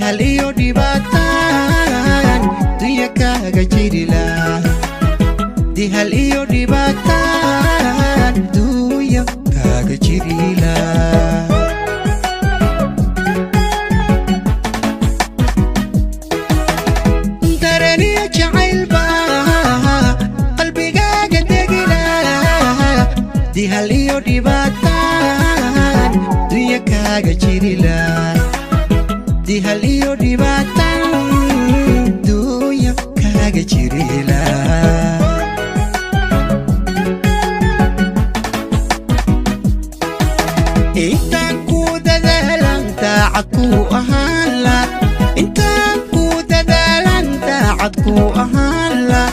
Dihal iyo dhibaataan dunya kaaga jirila. Dihal iyo dhibaataan dunya kaaga jirila. Daraniyo jacaylba qalbigaaga degila. Dihal iyo dhibaataan dunya kaaga jirila. Dihal iyo dhibaataan dunya kaaga jirila. Intaan ku dadaalan daacad ku ahaan la. Intaan ku dadaalan daacad ku ahaan la.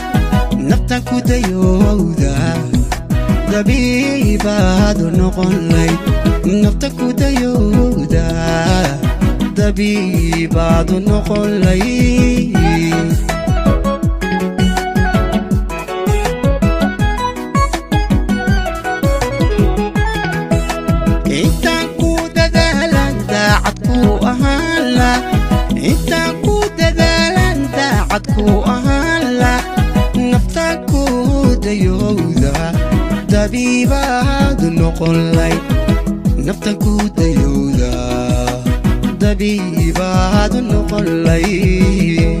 Naftan ku dayowda dabiibaadu noqon layd. Nafta ku dayowda dabiibaadu noqon layd. Intaan ku dadaalan daacad ku ahaan la. Intaan ku dadaalan daacad ku ahaan la. Naftaan ku dayowda dabiibaadu noqon layd. Naftan ku dayowda dabiibaadu noqon layd.